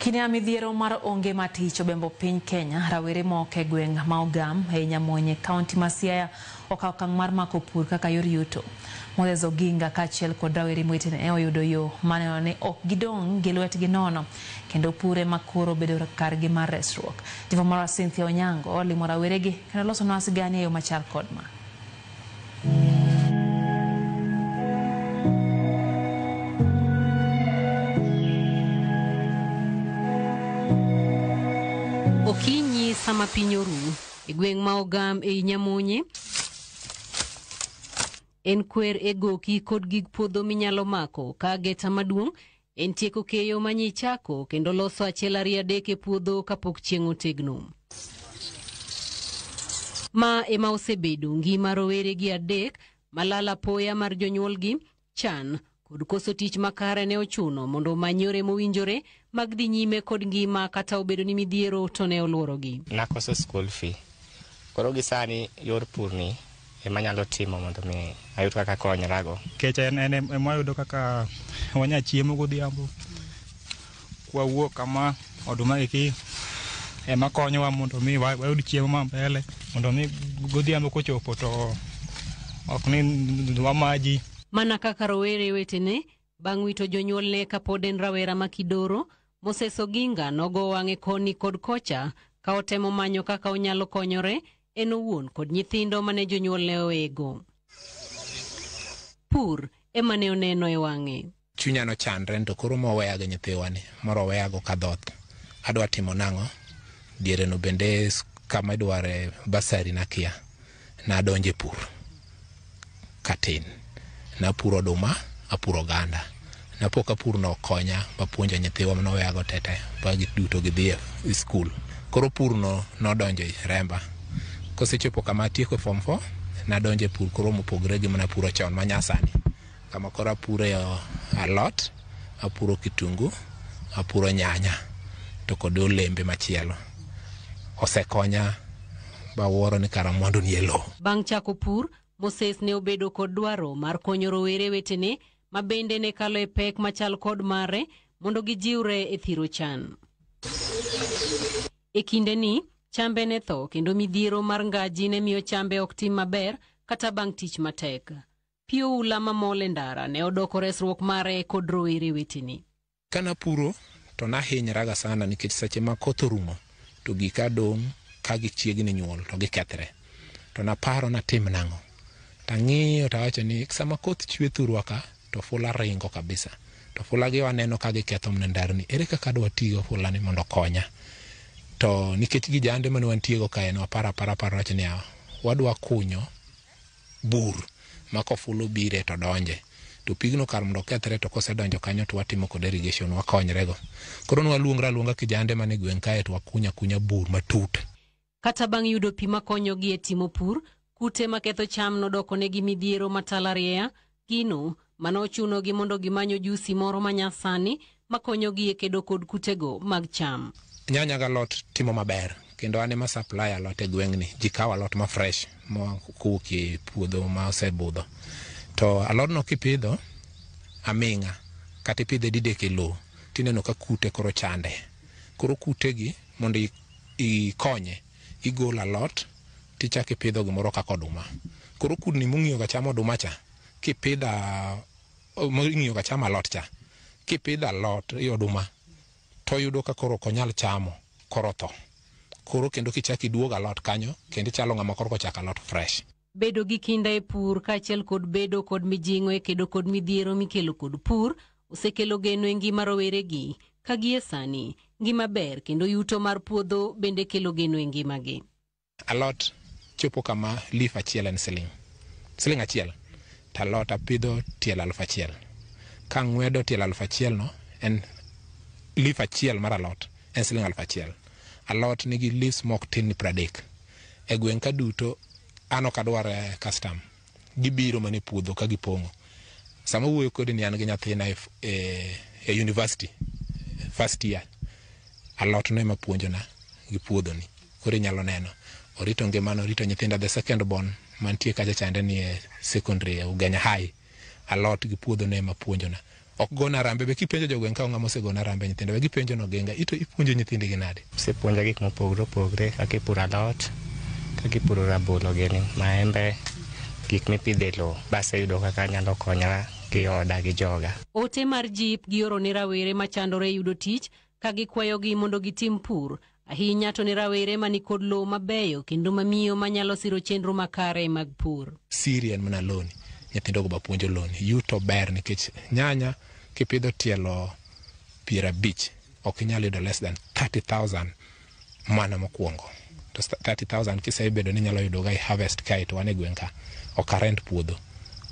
Kinde ma midhiero mar onge mar tich obembo piny Kenya, rawere moko e gweng' ma Ogam ei Nyamonye, kaunti ma Siaya okawo okang' mar mako pur kaka yor yuto. Moses Oginga kaachiel kod rawere wetene oyudo yo mar neno ni ok gidong' gi lwetgi nono kendo pur ema koro obedo kargi mar resruok. Jafwambo marwa Cynthia Onyango olimo raweregi kendo losonwa sigana e yo machal kod ma. Okinyi sama piny oru e gweng' ma Ogam ei Nyamonye en kwer e goki kod gig puodho minyalo mako ka geta maduong' en tieko keyo manyichako kendo loso achiel ariyo adek e puodho kapok chieng' otegno. Ma ema osebedo ngima rowere gi adek malal apoya mar jonyuolgi, chan kod koso tich makare ne ochuno mondo omany yore mowinjore mag dhi nyime kod ngima kata obedo ni midhiero to ne oluorogi. Nakoso school fee. Koro gi sani yor pur ni ema anyalo timo mondo mi ayud kaka konyrago. Nikech en ema wayudo kaka wanya chiemo godhiambo. Kwawuok kama oduma gi ema konyowa mondo mi wayud chiemo ma mbele mondo mi godhiambo kochopo to ok ni wamaji. Mana kaka rowere wetene, bang' wito jonyuolne kapod en rawera ma kidoro, Moses Oginga nogo wang'e koni kod kocha ka otemo manyo kaka onyalo konyore en owuon kod nyithindo mane jonyuolne owego. Pur ema ne oneno e wang'e. Chunya nochandre to koro moweya gi nyithiwa ni, moro oweyago ka dhoth. Adwa timo nang'o? Diere no bende kama idware basari nakia. Nadonjo e pur katin. Napuro oduma, apuro oganda. Napo ka pur no okonya mapuonjo nyithiwa manoweyago tete ba giduto gidhi e skul. Koro pur no nodonjo e remba. Kosechopo kama atieko form 4, nadonjo e pur koro mopogre gi mana puro chon manyasani. Kama koro apure alot, apuro kitungu, apuro nyanya to kod olembe machielo. Osekonya bawuoro ni kara mwandu ni e lowo. Bang' chako pur, Moses ne obedo kod dwaro mar konyo rowere wetene ma bende ne kalo e pek machal kod mare mondo gijiwre e thiro chan. E kindeni, chambe ne tho kendo midhiero mar ngaji ne miyo chambe ok tim maber kata bang' tich matek. Pi oula mamol e ndara ne odoko resruok mare kod rowere wetene. Kanapuro to nahinyraga sana nikech seche ma koth orumo to gika dong' ka gichiegni nyuol to gikethre. To naparo natim nang'o? Tang'iyo tawacho ni sama koth chwe thurwa ka to fula ringo kabisa. To fula gi waneno ka giketho mana ndarni. Ere kaka adwa tiyo fula ni mondo okonya? To nikech gijande mane wantiego kae ne waparo apara paro wacho ni wadwa kunyo bur ma kofula obire to donje. To pigno kar mondo okethre to kosedonjo kanyo to watimo kode irrigation wakonyrego. Koro nwaluongre aluonga kijande mane gweng' kae to wakunyo akunya bur matut. Kata bang' yudo pi makonyogi e timo pur, kute maketho cham nodokonegi midhiero matalariya, gino mane ochunogi mondo gimany ojusi moro manyasani makonyogi e kedo kod kutego mag cham. Nyanya galot timo maber kendo an ema supply alot e gweng'ni. Ji kawo alot ma fresh ma kowuok e puodho ma osebudho. To alodno kipidho aming'a kata ipidhe didek e lowo tineno ka kute koro chande. Koro kutegi mondo ikonye igolo alot tichako ipidho gimoro kaka oduma. Koro kudni mong'iyo ga chamo oduma cha kipidho mong'iyo ga chamo alot cha kipidho alot e oduma to yudo ka koro ok onyal chamo koro otho. Koro kendo kichako iduogo alot kanyo kendo ichalo ng'ama koro ochako alot fresh. Bedo gi kinda e pur kaachiel kod bedo kod mijing'o e kedo kod midhiero mikelo kod pur osekelo geno e ngima roweregi ka gie sani ngima ber kendo yuto mar puodho bende kelo geno e ngimagi. Alot chopo kama leaf achiel en siling achiel to alot apidho tielo 1000. Kang'wedo tielo 1000 no en leaf achiel mar alot en siling 1000. Alot nigi leaves mok tin ni 30. E gweng' ka duto an ok adwar custom. Gibiro mana e puodho ka gipong'o. Sama awuoyo kodi ni an gi nyathina e university first year. Alot no ema puonjona gi puodho ni. Koro inyalo neno. Orito ngimane, orito nyithinda. The second born mantie kacha chande ni e secondary e Ugenya High. Alot gi puodho no ema puonjona. Ok gona arambe be kipenjo jogweng' ka ng'ama osegona arambe nyithindo be gipenjo nogenga ito ipuonjo nyithindi nade. Osepuonja gik mopogore opogore kaka ipuro alot, kaka ipuro rabolo gini, maembe, gik mipidho e lowo. Baseyudo kaka anyalo konyora gi oda gi joga. Ote mar jip gioro ne rawere machandore yudo tich ka gikwayogi mondo gitim pur ahinya to ne rawere manikod lowo mabeyo kendo mamiyo manyalo siro chenro makare mag pur. Siri en mana loni, nyithindo go bapuonjo loni. Yuto ber nikech nyanya kipidho tielo 50 ok inyal yudo less than 30,000 mana mokwongo. To 30,000 kisebedo ni inyalo yudo ga i harvest kae to wan e gweng' ka ok arent puodho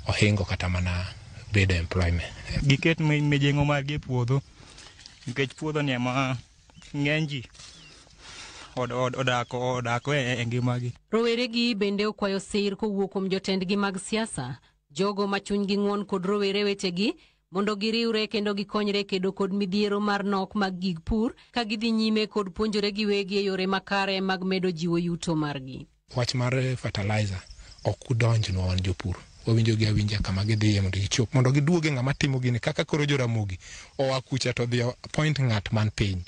ohingo kata mana bedo employment. Giket mijing'o margi e puodho nikech puodho ni ema ng'eny ji odako e ngimagi. Roweregi bende okwayo sir kowuok kuom jotendgi mag siasa, jogo ma chunygi ng'won kod rowere wetegi mondo giriwre kendo gikonyre kedo kod midhiero mar nok mag gig pur ka gidhi nyime kod puonjore giwegi e yore makare mag medo jiwo yuto margi. Wach mar fertilizer ok udonjnwa wan jopur. Wawinjo gi awinja kama gidhiye mondo gichop mondo giduoge ng'ama timo gini kaka koro Joramogi oa kucha to dhi appoint ng'at man piny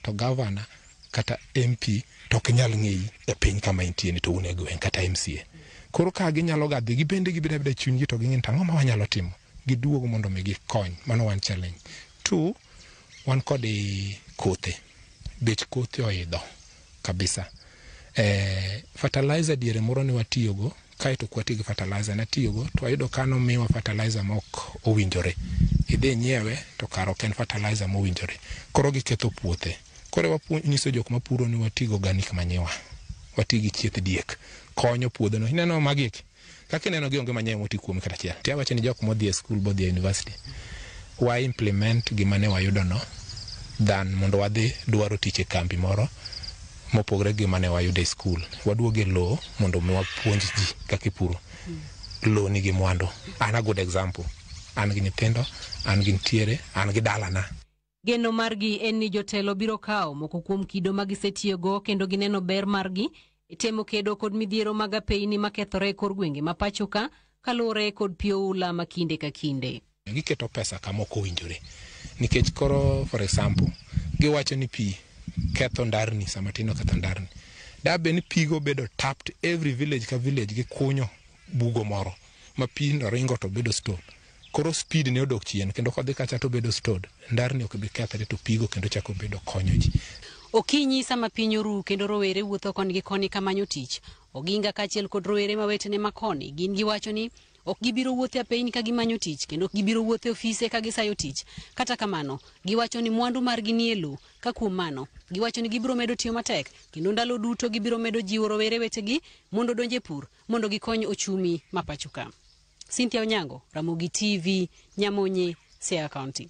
to governor kata MP to ok nyal ng'eyi e piny kama intie ni to un e gweng' kata MCA. Koro ka ginyalo ga dhi gibende gibedo abeda chunygi to ging'e ni to ang'o ma wanyalo timo giduogo mondo mi gikony. Mano one challenge. Two, wan kod kothe. Bech kothe oidho kabisa. Fertilizer diere moro ne watiyogo kaeto ok wati gi fertilizer natiyogo to wayudo ka nomiwa fertilizer ma ok owinjore. Idhi nyiewe to kara ok en fertilizer mowinjore. Koro giketho puothe. Koro wanyiso jok mapuro ni wati gi organic manure. Wati gi chieth diek. Konyo puodho no. Ineno magi eki? Kaka ineno gi onge manyiwa moti kuome kata achiel. Ti awacho ni jok modhi e skul bodhi e university wa implement gima ne wayudo no than mondo wadhi dwaro tich e kambi moro mopogore gi gima ne wayudo e skul. Waduog e lowo mondo mi wapuonj ji kaka ipuro. Lowo nigi mwandu. An a good example. An gi nyithindo, an gi ntiere, an gi dalana. Geno margi en ni jotelo biro kawo moko kuom kido ma gisetiyogo kendo gineno ber margi e temo kedo kod midhiero mag apeyni makethore e kor gwenge ma pacho ka kaluwore kod pi oula ma kinde ka kinde. Giketo pesa kama ok owinjore. Nikech koro for example, giwacho ni pi ketho ndarni sama tin oketho ndarni. Da bed ni pigo bedo tapped every village ka village gikunyo bugo moro ma pi no ringo to bedo stored. Koro speed ne odok chien kendo kodhi kacha to bedo stored. Ndarni ok bi kethre to pigo kendo chako bedo konyo ji. Okinyi sama piny oru kendo rowere wuotho koni gi koni kamanyo tich, Oginga kaachiel kod rowere ma wetene ma koni gin giwacho ni ok gibiro wuotho e apeyni ka gimanyo tich kendo ok gibiro wuotho e ofise ka gisayo tich. Kata kamano, giwacho ni mwandu margi nie lowo, ka kuom mano, giwacho ni gibiro medo tiyo matek kendo ndalo duto gibiro medo jiwo rowere wetegi mondo odonj e pur mondo gikony ochumi ma pacho ka. Cynthia Onyango, Ramogi TV, Nyamonye, Siaya County.